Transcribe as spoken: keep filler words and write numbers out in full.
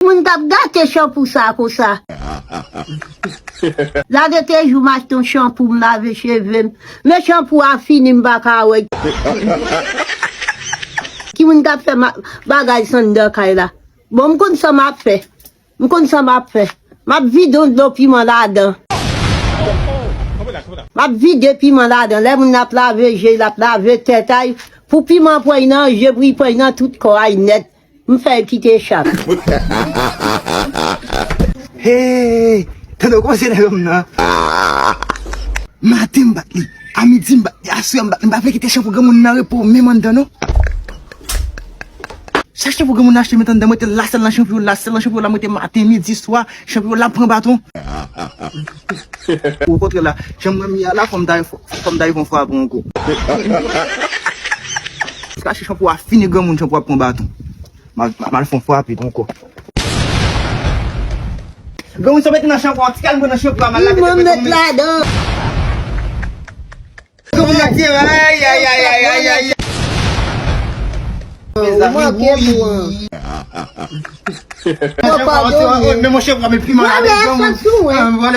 Moun k ap gate chanpou sa konsa. Lage te jou m achte yon chanpou m lave cheve m. Men chanpou a fini m pa ka wè. Ki moun k ap fè ma- bagay sa anndan kay la? Bon, m konn sa m ap fè. M konn sa m ap fè. M ap vide yon dlo piman ladan. M ap vide piman ladan. Lè moun ap lave je, l ap lave tèt a, pou piman pran nan je, pou li pran nan tout kò a nèt. M fè l kite chak. Hey, tande w kòmanse nève m nan. Maten m bat li, a midi m bat li, aswè m bat li. M pa vle kite chanpou granmoun nan repo menm anndan non. Chak chanpou granmoun achte met anndan, mete lasèl nan chanpou, lasèl nan chanpou la, mete maten, midi, swa, chanpou la pran baton. Okontrè la, jan m wè m ye a la, fò m ta, fò m ta fè yon frape ankò. Paske achte chanpou a fini granmoun, chanpou a pran baton. M a, m a, m al fè yon frape ankò. Granmoun sa mete nan chanpou a, ti kal mwen nan chanpou a, m al lave tèt mwen. Piman m met ladan. Granmoun nan di, ay, ay, ay, ay, ay, ay. Ou manke pou an. Mwen padone. Men monchè, mwen piman la, men granmoun.